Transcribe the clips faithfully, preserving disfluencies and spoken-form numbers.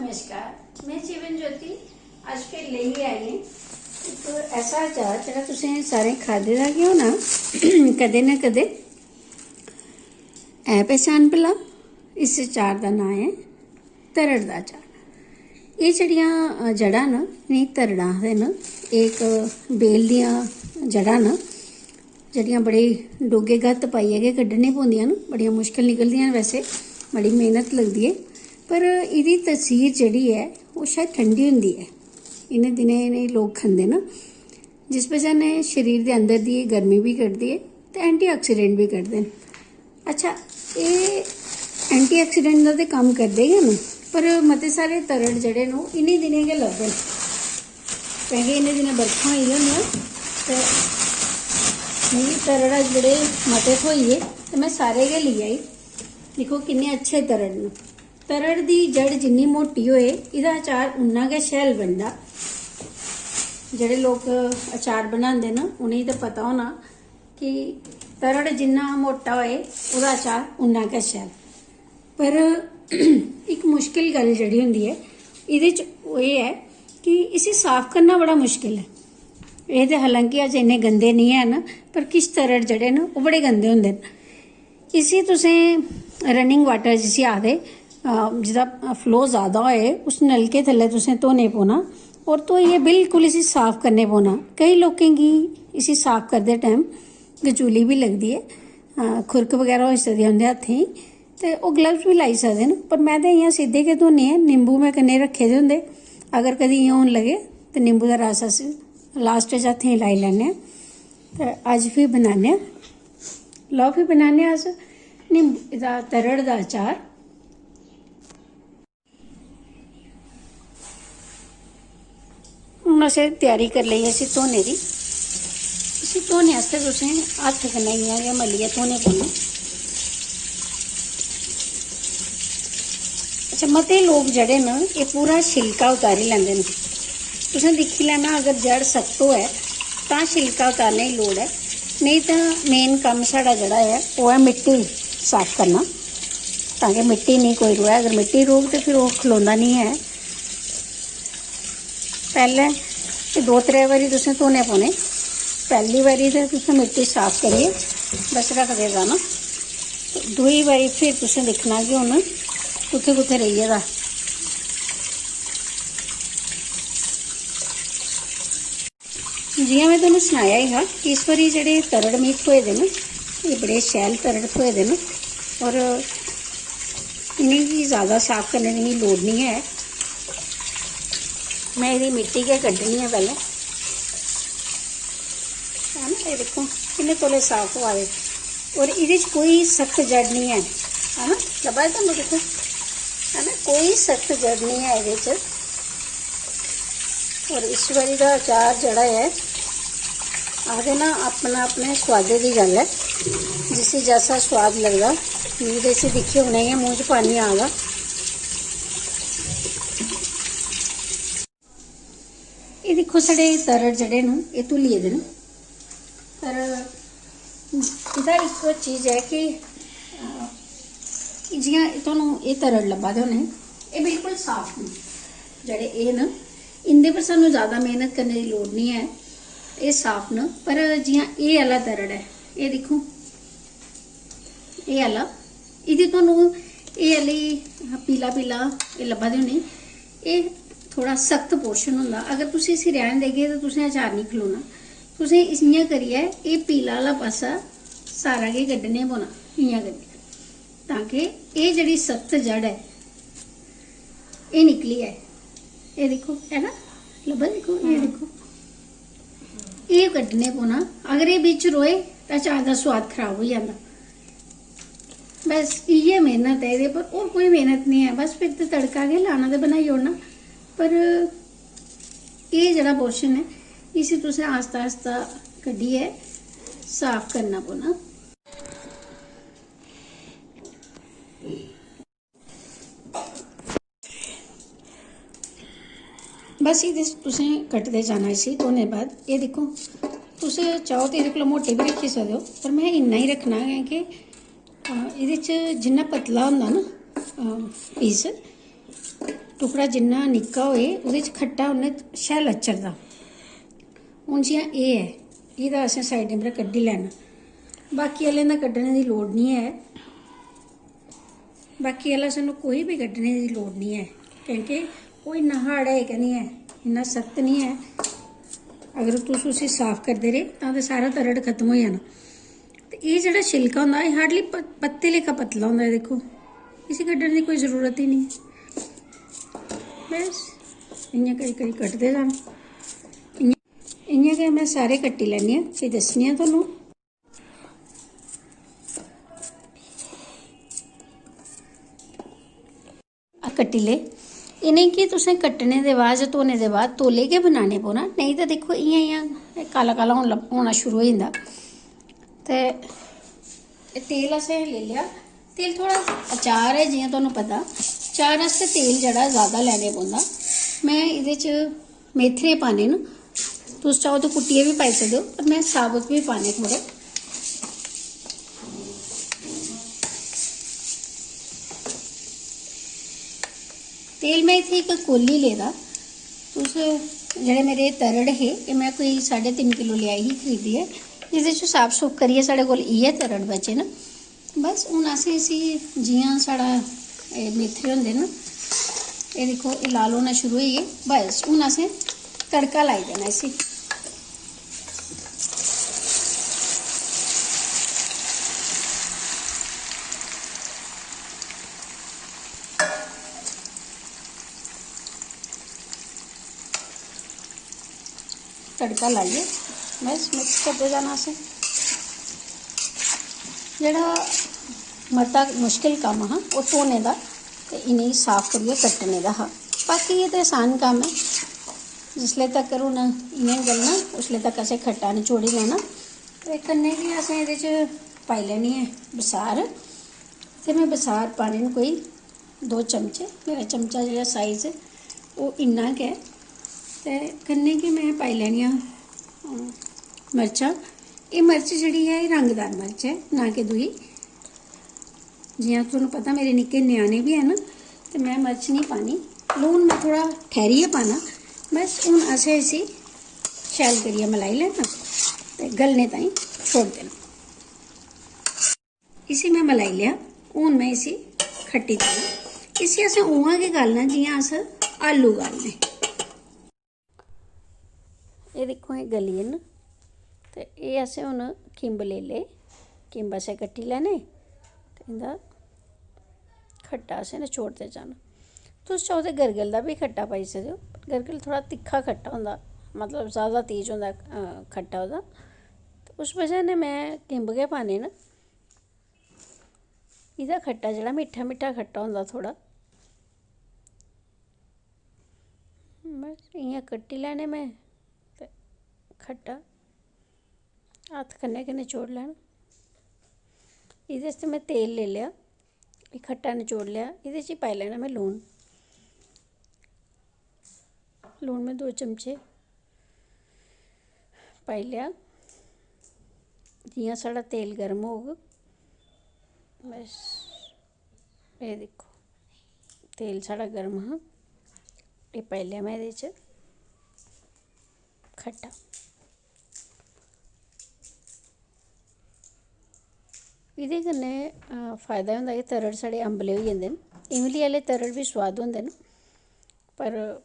नमस्कार, में जीवन ज्योति। अज्ज फिर लेइयै आई आं इक ऐसा अचार जेह्ड़ा तुसें सारें खाद्धे दा गै होना कदें ना कदें। ऐ पहचान भला? इस अचार दा नांऽ ऐ तरड़ दा अचार। एह् जेह्ड़ियां, अ, जड़ां न, इ'नेंगी तरड़ां आखदे न। एह् इक बेल दियां जड़ां न, जेह्ड़ियां बड़े डूंह्गे गत्त पाइयै गै कड्ढने पौंदियां न। बड़ियां मुश्कल निकलदियां न, वैसे बड़ी मेह्नत लगदी ऐ, पर एह्दी तसीर जेह्ड़ी ऐ, ओह् शायद ठंडी होंदी ऐ। इ'नें दिनें इ'नेंगी लोक खंदे न, जिस बजह कन्नै शरीर दे अंदर दी एह् गर्मी बी कड्ढदी ऐ ते एंटीआक्सीडेंट बी कड्ढदे न। अच्छा, एह् एंटीआक्सीडेंट दा ते कम्म करदे गै न, पर मते सारे तरड़ जेह्ड़े न, ओह् इ'नें दिनें गै लभदे न, क्योंकि इ'नें दिनें बरखां होई दियां होंदियां, ते मिगी तरड़ अज्ज बड़े मते थ्होई गे, ते में सारे गै लेई आई। दिक्खो, किन्ने अच्छे तरड़ न। तरड़ दी जड़ जिन्नी मोटी होए, एह्दा अचार उन्ना गै शैल बनदा। जेह्ड़े लोक अचार बनांदे न, उ'नेंगी ते पता होना कि तरड़ जिन्ना मोटा होए, ओह्दा अचार उन्ना गै शैल। पर इक मुश्कल गल्ल जेह्ड़ी होंदी ऐ एह्दे च, ओह् एह् ऐ कि इसी साफ करना बड़ा मुश्कल ऐ। एह् ते हालांकि अज्ज इन्ने गंदे निं हैन, पर किश तरड़ जेह्ड़े न, ओह् बड़े गंदे होंदे न। इसी तुसें रनिंग वाटर जिसी आखदे, अ, जेह्दा फ्लो ज़्यादा होए, उस नलके थल्लै तुसें धोने पौना और धोइयै बिल्कुल इसी साफ करने पौना। केईं लोकें गी इसी साफ करदे टाइम गचूली बी लगदी ऐ, अ, खुरक बगैरा होई सकदी ऐ उं'दे हत्थें गी, ते ओह् ग्लव्स बी लाई सकदे न। पर में ते इ'यां सिद्धे गै धोनी आं। निंबू में कन्नै रक्खे दे होंदे, अगर कदें इ'यां होन लगे ते निंबू दा रस अस लास्ट च हत्थें गी लाई लैन्ने आं। ते अज्ज फ्ही बनान्ने आं, लैओ फ्ही बनान्ने आं अस निंबू, एह्दा तरड़ दा अचार। हून असें त्यारी करी लेई ऐ इसी धोने दी। इसी धोने आस्तै तुसें हत्थ कन्नै इ'यां गै मलियै धोने पौना। अच्छा, मते लोक जेह्ड़े न, एह् पूरा छिलका उतारी लैंदे न। तुसें दिक्खी लैना, अगर जड़ सख्त होऐ तां छिलका उतारने दी लोड़ ऐ, नेईं तां मेन कम्म साढ़ा जेह्ड़ा ऐ, ओह् ऐ मिट्टी साफ करना, तां कि मिट्टी नेईं कोई रवै। अगर मिट्टी रौह्ग ते फिर ओह् खलोंदा निं ऐ। पैह्लें एह् दो त्रै बारी तुसें धोने पौने। पैह्ली बारी ते तुसें मिट्टी साफ करियै बस रखदे जाना। दूई बारी फिर तुसें दिक्खना कि हून कुत्थै कुत्थै रेही गेदा। जि'यां में तुहानू सनाया ही हा कि इस बारी जेह्ड़े तरड़ मिगी थ्होए दे न, एह् बड़े शैल तरड़ थ्होए दे न और इ'नेंगी जैदा साफ करने दी मिगी लोड़ निं ऐ। में एह्दी मिट्टी गै कड्ढनी ऐ पैह्लें। है ना, एह् दिक्खो किन्ने तौले साफ होआ दे। और एह्दे च कोई सख्त जड़ निं ऐ, है ना, लब्भा दा तुहानू, दिक्खो, है ना, कोई सख्त जड़ निं ऐ एह्दे च। और इस बारी दा अचार जेह्ड़ा ऐ, आखदे ना, अपना अपने सोआदे दी गल्ल ऐ, जिसी जैसा सोआद लगदा। मिगी ते इसी दिक्खियै हुनै गै मूंह च पानी आ दा। एह् दिक्खो, साढ़े तरड़ जेह्ड़े न, एह् धुली गेदे न। पर एह्दा इक चीज ऐ कि, अ, जि'यां तुहानू एह् तरड़ लब्भा दे होने, एह् बिल्कुल साफ न। जेह्ड़े एह् न, इं'दे पर सानू जैदा मेह्नत करने दी लोड़ निं ऐ, एह् साफ न। पर जि'यां एह् आह्ला तरड़ ऐ, एह् दिक्खो, एह् आह्ला, एह्दी तुहानू एह् आह्ली पीला पीला एह् लब्भा दी होनी, एह् थोह्ड़ा सख्त पोर्शन होंदा। अगर तुस इसी रैह्न देगे ते तुसें अचार निं खलोना। तुसें इस, इ'यां करियै एह् पीला आह्ला पासा सारा गै कड्ढने पौना, इ'यां करियै, तां कि एह् जेह्ड़ी सख्त जड़ ऐ, एह् निकली जाए। एह् दिक्खो, है ना, लब्भा दी? दिक्खो, एह् दिक्खो, एह् कड्ढने पौना। अगर एह् बिच रोए तां अचार दा सोआद खराब होई जंदा। बस इ'यै मेह्नत ऐ एह्दे पर, होर कोई मेह्नत निं ऐ। बस फिर ते तड़का गै लाना ते बनाई ओड़ना। पर एह् जेह्ड़ा पोर्शन ऐ, इसी तुसें आस्ता आस्ता कड्ढियै साफ करना पौना। बस एह्दे च तुसें कटदे जाना इसी धोने दे बाद। एह् दिक्खो, तुस चाहो ते एह्दे कोला मोटे बी रक्खी सकदे ओ, पर में इन्ना ही रक्खना ऐ कि, अ, एह्दे च जिन्ना पतला होंदा ना, अ, पीस, टुकड़ा जिन्ना निक्का होए, ओह्दे च खट्टा उन्ना शैल अच्चरदा। हून जि'यां एह् ऐ, एह्दा असें साइडें पर कड्ढी लैना। बाकी आह्लें दा कड्ढने दी लोड़ निं ऐ। बाकी आह्ला सानूं कोई बी कड्ढने दी लोड़ निं ऐ, क्योंकि ओह् इन्ना hard है गै निं ऐ, इन्ना सख्त निं ऐ। अगर तुस उसी साफ करदे रेह्, तां ते सारा तरड़ खत्म होई जाना। ते एह् जेह्ड़ा छिलका होंदा, एह् hardly प-, पत्ते लेखा पतला होंदा ऐ। दिक्खो, इसी कड्ढने दी कोई जरूरत ही निं। बस, इ'यां करी करी कट्टदे जाना। इ'यां, इ'यां गै में सारे कट्टी लैन्नी आं, फ्ही दस्सनी आं तुहानू। कट्टी ले। इ'नेंगी तुसें कट्टने दे बाद जां धोने दे बाद तौले गै बनाने पौना, नेईं तां दिक्खो, इ'यां इ'यां एह् काला काला होन लग-, होना शुरू होई जंदा। ते एह् तेल असें लेई लेआ। तेल थोह्ड़ा, अचार ऐ, जि'यां तुहानू पता, अचार आस्तै तेल जेह्ड़ा जैदा लैने पौंदा। में एह्दे च मेथरे पाने न, तुस चाहो ते कुट्टियै बी पाई सकदे ओ, पर में साबत बी पाने थोह्ड़े। तेल में इत्थै इक कोली लेदा। तुस, जेह्ड़े मेरे तरड़ हे, एह् में कोई साड्ढे तिन्न किलो लेआई ही खरीदियै। एह्दे च साफ सूफ करियै साढ़े कोल इ'यै तरड़ बचे न। बस हून असें इसी, जि'यां साढ़ा एह् मेथरे होंदे न, एह् दिक्खो, एह् लाल होना शुरू होई गे। बस हून असें तड़का लाई देना इसी। तड़का लाइयै बस mix करदे जाना असें। जेह्ड़ा मता मुश्किल कम्म हा, ओह् धोने दा ते इ'नेंगी साफ करियै कट्टने दा हा। बाकी एह् ते असान कम्म ऐ। जिसले तक्कर हून इ'यां गलना, उसले तक असें खट्टा नचोड़ी लैना। ते कन्नै गै असें एह्दे च पाई लैनी ऐ बसार। ते में बसार पाने न कोई दो चमचे। मेरा चमचा जेह्ड़ा size ऐ, ओह् इन्ना गै ऐ। ते कन्नै गै में पाई लैनियां, अम, मर्चां। एह् मर्च जेह्ड़ी ऐ, एह् रंगदार मर्च ऐ, ना कि दूई। जि'यां तुहानू पता, मेरे निक्के ञ्याणे बी हैन, ते में मर्च निं पानी। लून में थोह्ड़ा ठैह्रियै पाना। बस हून असें इसी शैल करियै मलाई लैना ते गलने ताईं छोड़ी देना। इसी में मलाई लेआ। हून में इसी खट्टी देना। इसी असें उ'आं गै गालना जि'यां अस आलू गालने। एह् दिक्खो, एह् गली गे न। ते एह् असें हून किम्ब लेई ले। किम्ब असें कट्टी लैने ते इं'दा खट्टा असें नचोड़दे जाना। तुस चाहो ते गरगल दा बी खट्टा पाई सकदे ओ, पर गरगल थोह्ड़ा तिक्खा खट्टा होंदा, मतलब, जैदा तेज होंदा, अ, खट्टा ओह्दा। ते उस बजह कन्नै में किम्ब गै पाने न। एह्दा खट्टा जेह्ड़ा मिट्ठा मिट्ठा खट्टा होंदा थोह्ड़ा। बस इ'यां कट्टी लैने में ते खट्टा हत्थ कन्नै गै नचोड़ी लैना। एह्दे आस्तै में तेल लेई लेआ, एह् खट्टा नचोड़ी लेआ। एह्दे च पाई लैना में लून। लून में दो चमचे पाई लेआ। जि'यां साढ़ा तेल गर्म होग, बस, एह् दिक्खो, तेल साढ़ा गर्म हा। एह् पाई लेआ में एह्दे च खट्टा। एह्दे कन्नै, अ, फायदा होंदा कि तरड़ साढ़े अंबले होई जंदे न। इमली आह्ले तरड़ बी सोआद होंदे न, पर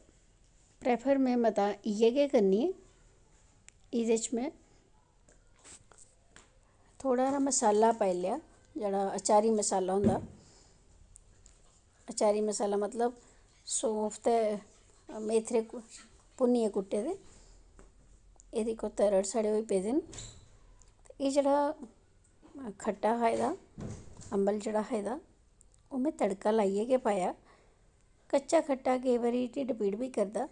prefer में मता इ'यै गै करनी ऐ। एह्दे च में थोह्ड़ा हारा मसाला पाई लेआ, जेह्ड़ा अचारी मसाला होंदा। अचारी मसाला मतलब सौंफ ते मेथरे कु-, भुन्नियै कुट्टे दे। एह् दिक्खो, तरड़ साढ़े होई पेदे न। ते एह् जेह्ड़ा खट्टा हा एह्दा, अम्बल जेह्ड़ा हा एह्दा, ओह् में तड़का लाइयै गै पाया। कच्चा खट्टा केईं बारी ढिड्ड पीड़ बी करदा।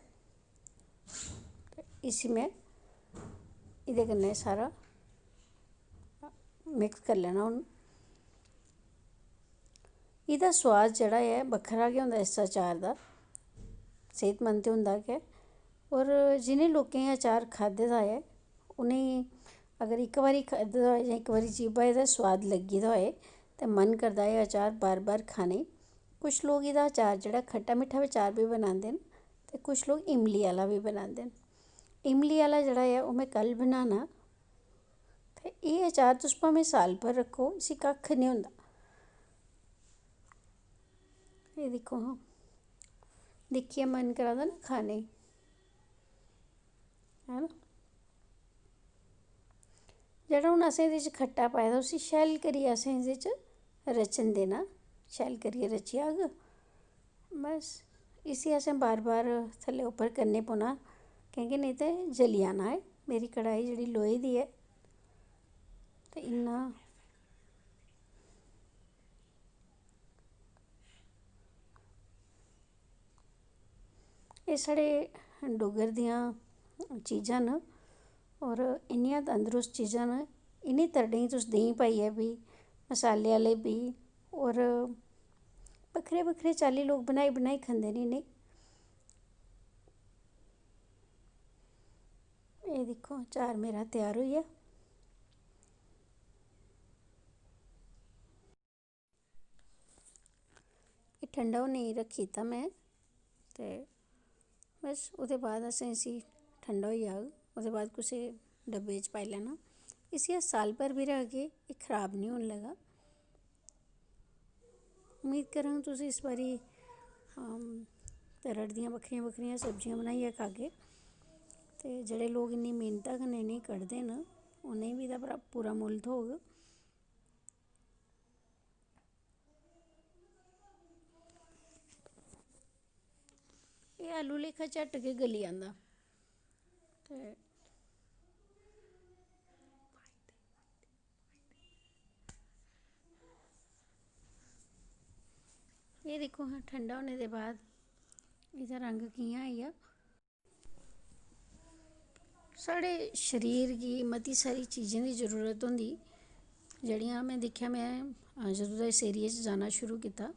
ते इसी में एह्दे कन्नै सारा mix करी लैना हून। एह्दा सोआद जेह्ड़ा ऐ, बक्खरा गै होंदा इस अचार दा, सेह्तमंद ते होंदा गै। होर जि'नें लोकें एह् अचार खाद्धे दा ऐ, उ'नेंगी अगर इक बारी खाद्धे दा होऐ जां इक बारी जीभा दा सोआद लग्गी दा होऐ, ते मन करदा एह् अचार बार बार खाने गी। कुछ लोग एह्दा अचार जेह्ड़ा खट्टा मिट्ठा अचार बी बनांदे न ते कुछ लोग इमली आह्ला बी बनांदे न। इमली आह्ला जेह्ड़ा ऐ ओह् में कल बनाना। ते एह् अचार तुस भामें साल भर रक्खो, इसी कक्ख निं होंदा। एह् दिक्खो हां, दिक्खियै मन करा दा ना खाने गी, है ना? जेह्ड़ा हून असें एह्दे च खट्टा पाए दा, उसी शैल करियै असें एह्दे च रचन देना। शैल करियै रची जाग। बस इसी असें बार बार थल्लै उप्पर करने पौना, कैंह् कि नेईं ते जली जाना ऐ। मेरी कढ़ाई जेह्ड़ी लोहे दी ऐ, ते इन्ना एह् साढ़े डुग्गर दियां चीजां न, होर इन्नियां तंदरुस्त चीजां न। इ'नें तरड़ें गी तुस देहीं पाइयै बी, मसाले आह्ले बी, होर बक्खरे बक्खरे चाल्ली लोग बनाई बनाई खंदे न इ'नें। एह् दिक्खो, अचार मेरा त्यार होई गेआ। एह् ठंडा होने गी रक्खी दित्ता में, ते बस ओह्दे बाद असें इसी, ठंडा होई जाग, ओह्दे बाद कुसै डब्बे च पाई लैना। इसी अस साल भर बी रखगे, एह् खराब निं होन लगा। उम्मीद करङ तुस इस बारी, अम, तरड़ दियां बक्खरियां बक्खरियां सब्जियां बनाइयै खागे, ते जेह्ड़े लोक इन्नी मेह्नता कन्नै इ'नेंगी कढदे न, उ'नेंगी बी एह्दा पूरा, पूरा मुल्ल थ्होग। एह् आलू लेखा झट्ट गै गली जंदा। ते एह् दिक्खो हां, ठंडा होने दे बाद एह्दा रंग कि'यां आई गेआ। साढ़े शरीर गी मती सारी चीज़ें दी जरूरत होंदी, जेह्ड़ियां में दिक्खेआ, में, अ, जदूं दा इस area च जाना शुरू कीता,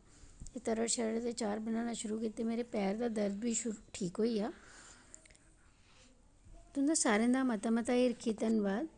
एह् तरड़ शरड़ दे चार बनाना शुरू कीते, मेरे पैर दा दर्द बी शुरू, ठीक होई गेआ। तुं'दा सारें दा मता मता हिरखी धन्नबाद।